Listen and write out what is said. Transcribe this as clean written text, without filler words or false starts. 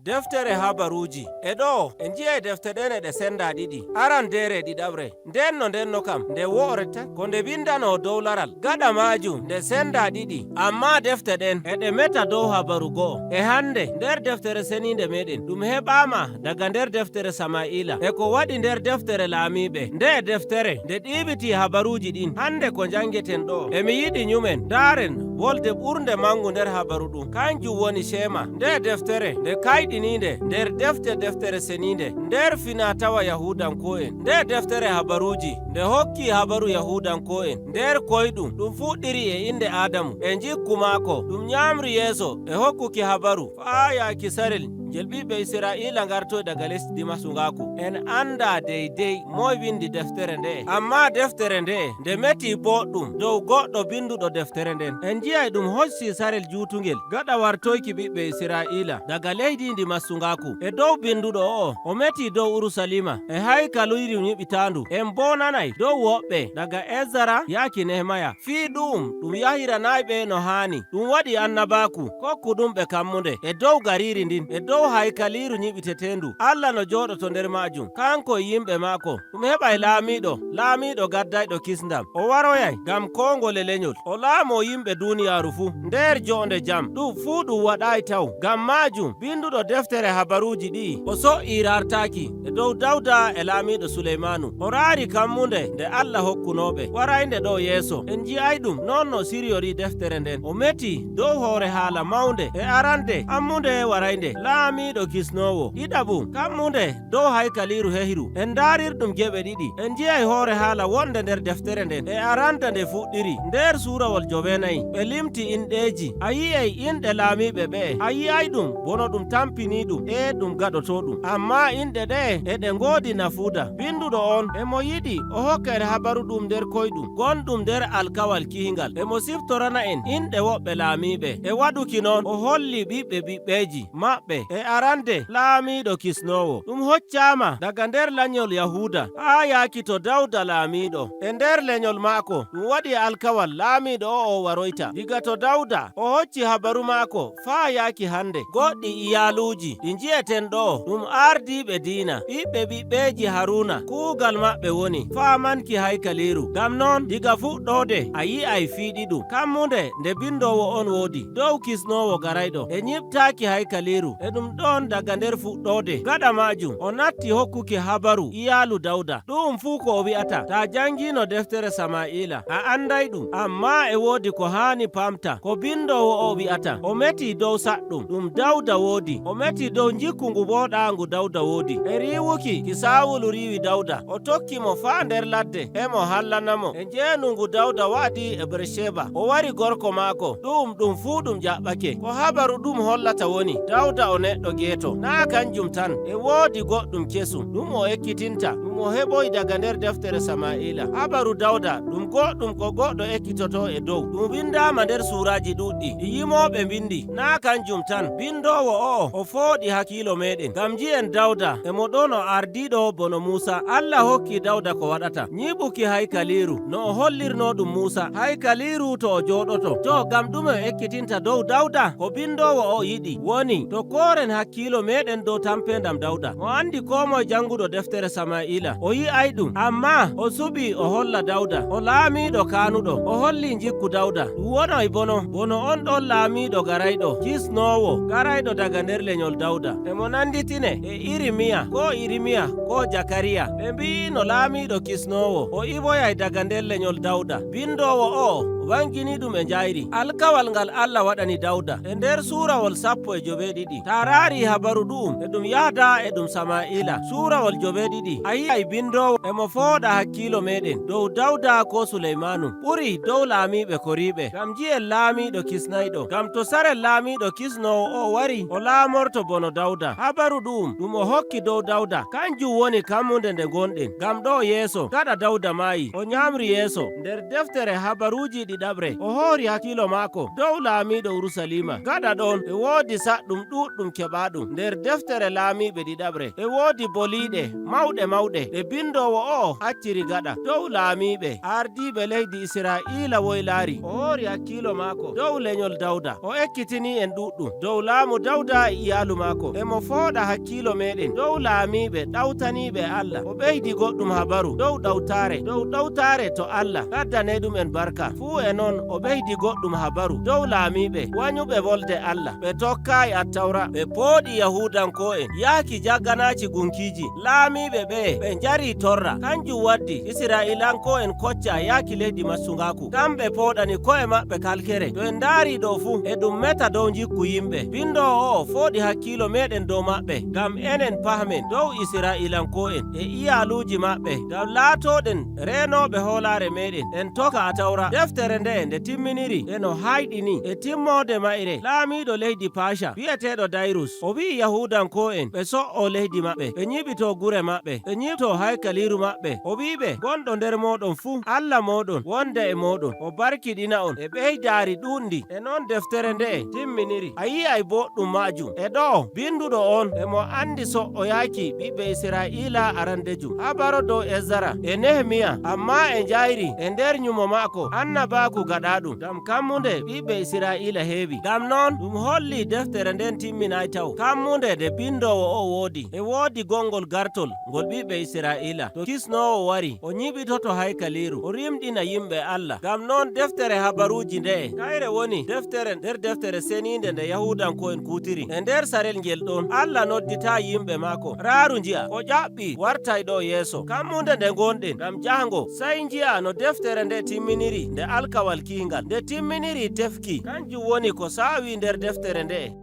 Deftere habaruji e ɗo en ji'ay defte ɗen e ɗe senda ɗiɗi, arandere e ɗiɗaɓre. Ndenno ndenno kam nde wo'ore tan ko nde windano dow laral. Gaɗa majum nde senda ɗiɗi, amma defte ɗen e ɗe meta dow habaru go'o. E hande nder deftere seninde meɗen ɗum heɓama daga nder deftere Sama'ila e ko waɗi nder deftere Laamiɓe. Nde deftere nde ɗiɓiti habaruji ɗin. Hande ko jangeten ɗo, emi yiɗi nyumen ndaren wolde ɓurde mangu nder habaru ɗum, kanjum woni Shema. Nde deftere nde kayɗininde nder defte deftere seninde nder fina tawa Yahudanko'en. Nde deftere habaruji nde hokki habaru Yahudanko'en nder koyɗum. Ɗum fuɗɗiri e inde Adamu e jikku maako, ɗum nyamri yeeso e hokkuki habaru faa yaaki sarel ngel ɓiɓɓe Israila gartoy daga lesdi masungaku. En anda deydey moy windi deftere nde'e, amma deftere nde'e nde meti boɗɗum dow goɗɗo binduɗo deftere nden. En jiyay ɗum hocci sarel jutugel gaɗa wartoyki ɓiɓɓe Israila daga leydi ndi masungaku. E dow binduɗo o meti dow Urusalima e haykaluyri nyiɓitandu. En bo nanay dow woɓɓe daga Ezara yaaki Nehemaya. Fii ɗum ɗum yahiranayɓe no haani. Ɗum waɗi annabaku kokku ɗum ɓe kammunde e dow gariri ndin e dow haykaliru nyiɓitetendu. Allah no joɗoto nder majum, kanko e yimɓe maako. Ɗum heɓay laamiɗo, laamiɗo gaddayɗo kisndam. O waroyay ngam kongole lenyol, o laamo yimɓe duniyaru fuu nder jonde jam. Ɗum fuu ɗum waɗay taw. Ngam majum binduɗo deftere habaruji ɗi'i o so'i rartaki e dow Dawda e laamiɗo Suleymanu. O raari kammunde nde Allah hokkunoɓe warayde ɗo yeeso. En ji'ay ɗum non no siryori deftere nden. O meti dow hoore haala mawnde e arande ammunde warayde laamiɗo kisnowo, ɗiɗaɓum kammunde dow haykaliru hehiru. En darirɗum geɓe ɗiɗi. En jiyay hoore haala wonde nder deftere nden e aranta nde fuɗɗiri nder surawol 9. Ɓe limti inɗeji, a yi'ay inɗe laamiɓe ɓe'e, a yi'ay ɗum bono ɗum tampini ɗum e ɗum gaɗoto ɗum, amma inɗe ɗe eɗe ngoodi nafuuda. Binduɗo on emo yiɗi o hokka en habaru ɗum nder koyɗum gonɗum nder alkawal kihingal. Emo siftorana en inɗe woɓɓe laamiɓe. E waɗuki noon o holli ɓiɓɓe ɓiɓɓeji maɓɓe. E arande laamiɗo kisnowo ɗum hoccama daga nder lanyol Yahuda haa yaaki to Dawda laamiɗo. E nder lenyol maako ɗum waɗi alkawal laamiɗo o waroyta diga to Dawda. O hocci habaru maako faa yaaki hande. Goɗɗi iyaluji ɗi ji'eten ɗo ɗum ardiɓe diina, ɓiɓɓe ɓiɓɓeji Haruna. Kuugal maɓɓe woni famanki haykaliru. Ngam noon diga fuɗɗode a yi'ay fiiɗi ɗum kammunde nde bindowo on woodi dow kisnowo garayɗo e nyiɓtaki haykaliru e ɗum ɗon daga nder fuɗɗode. Gaɗa majum o natti hokkuki habaru iyalu Dawda. Ɗum fuu ko o wi'ata ta jangino deftere Sama'ila a anday ɗum, amma e woodi ko hani pamta ko bindowo o wi'ata. O meti dow saɗɗum ɗum Dawda woodi, o meti dow jikku ngu boɗa ngu Dawda woodi e riwuki ki Sawulu riwi Dawda, o tokki mo faa nder ladde emo hallanamo, e njeenu ngu Dawda waɗi e Bersheba, o wari gorko maako. Ɗum fuu ɗum jaɓɓake. Ko habaru ɗum hollata woni Dawda o neɗɗo geeto na kanjum tan. E woodi goɗɗum kesum ɗum o ekkitinta, ɗum o heɓoy daga nder deftere Sama'ila. Habaru Dawda ɗum goɗɗum ko goɗɗo ekkitoto e dow ɗum windama nder suraji ɗuɗɗi ɗi yimoɓe bindi. Na kanjum tan, bindowo o fooɗi hakkilo meɗen ngam ji'en Dawda emo ɗon o ardiɗo bono Musa. Allah hokki Dawda ko waɗata nyiɓuki haykaliru no o hollirno ɗum Musa haykaliru to o joɗoto. To gam ɗume o ekkitinta dow Dawda? Ko bindowo o yiɗi woni to koren hakkilo meɗen dow tampedam Dawda. O andi ko moye janguɗo deftere Sama'ila o yi'ay ɗum, amma o suɓi o holla Dawda o laamiɗo kanuɗo. O holli jikku Dawda ɗum wonoy bono on ɗon laamiɗo garayɗo kisnowo garayɗo daga nder lenyol Dawda. Emo nanditine e Irimiya ko Irimiya ko Jakariya. Ɓe mbi'ino laamiɗo kisnowo o iwoyay daga nder lenyol Dawda. Bindowo o wangini ɗum e jayri alkawal ngal Allah waɗani Dawda e nder surawol 17. Ta raari habaru ɗum e ɗum yahda e ɗum Sama'ila surawol 7, a yi'ay bindowo emo fooɗa hakkilo meɗen dow Dawda ko Suleymanu ɓuri dow laamiɓe koriɓe, ngam ji'en laamiɗo kisnayɗo. Ngam to sarel laamiɗo kisnowo o wari, o laamorto bono Dawda. Habaru ɗum ɗum o hokki dow Dawda kanjum woni kammunde nde gonɗen. Ngam ɗo yeeso gaɗa Dawda maayi, o nyamri yeeso nder deftere habaruji ɗi. ɗiɗaɓre, o hoori hakkilo maako dow laamiɗo Urusalima. Gaɗa ɗon e woodi saɗɗum ɗuɗɗum keɓaɗum nder deftere laamiɓe ɗiɗaɓre. E woodi boliɗe mawɗe mawɗe ɗe bindowo o acciri gaɗa dow laamiɓe ardiɓe leydi Israila woylari. O hoori hakkilo maako dow lenyol Dawda, o ekkitini en ɗuɗɗum dow laamu Dawda e iyalu maako. Emo fooɗa hakkilo meɗen dow laamiɓe ɗawtaniɓe Allah. O ɓeydi goɗɗum habaru dow ɗawtare, dow ɗawtare to Allah gaddane ɗum en barka. Fuu e noon o ɓeydi goɗɗum habaru dow laamiɓe wanyuɓe wolde Allah, ɓe tokkayi Attawra, ɓe pooɗi Yahudanko'en yaaki jagganaci gunkiji. Laamiɓe ɓe ɓe njari torra, kanjum waddi Isra'ilanko'en kocca yaaki leydi massugaku, kamɓe pooɗani ko'e maɓɓe kalkere. To en ndaari ɗo fuu e ɗum meta dow jikku yimɓe. Bindowo o fooɗi hakkilo meɗen dow maɓɓe ngam enen pahmen dow Isra'ilanko'en e iyaluji maɓɓe, ngam laatoɗen renoɓe hoolare meɗen en tokka Atawra. Deftere nde nde timminiri e no hayɗini. E timmode mayre, laamiɗo leydi Pasha wi'eteɗo Dayrus o wi'i Yahudanko'en ɓe so'o leydi maɓɓe, ɓe nyiɓito gure maɓɓe, ɓe nyiɓto haykaliru maɓɓe. O wi'iɓe gonɗo nder moɗon fuu, Allah moɗon wonda e moɗon, o barkiɗina on e ɓeydari ɗuɗndi. E noon deftere nde'e timminiri. A yi'ay boɗɗum majum e ɗo binduɗo on emo andi so'o yaaki ɓiɓɓe Israila arandejum, habaro dow Ezara e Nehemiya, amma e jayri e nder nyumo maako annabaku gaɗaɗum ngam kammunde ɓiɓɓe Israila heewi. Ngam noon ɗum holli deftere nden timminay taw kammunde nde bindowo o woodi. E woodi gongol gartol ngol ɓiɓɓe Israila to kisnowo wari, o nyiɓitoto haykaliru, o rimɗina yimɓe Allah. Ngam noon deftere habaruji nde'e kayre woni deftere nder deftere seninde nde Yahudanko'en kutiri e nder sarel ngel ɗon. Allah noddita yimɓe maako raaru nji'a o ƴaɓɓi wartay ɗo yeeso kammunde nde gonɗen ngam jahango sey nji'a no deftere nde timminiri nde alkawal kingal nde timminiri tefki. Kanjum woni ko saawi nder deftere nde'e.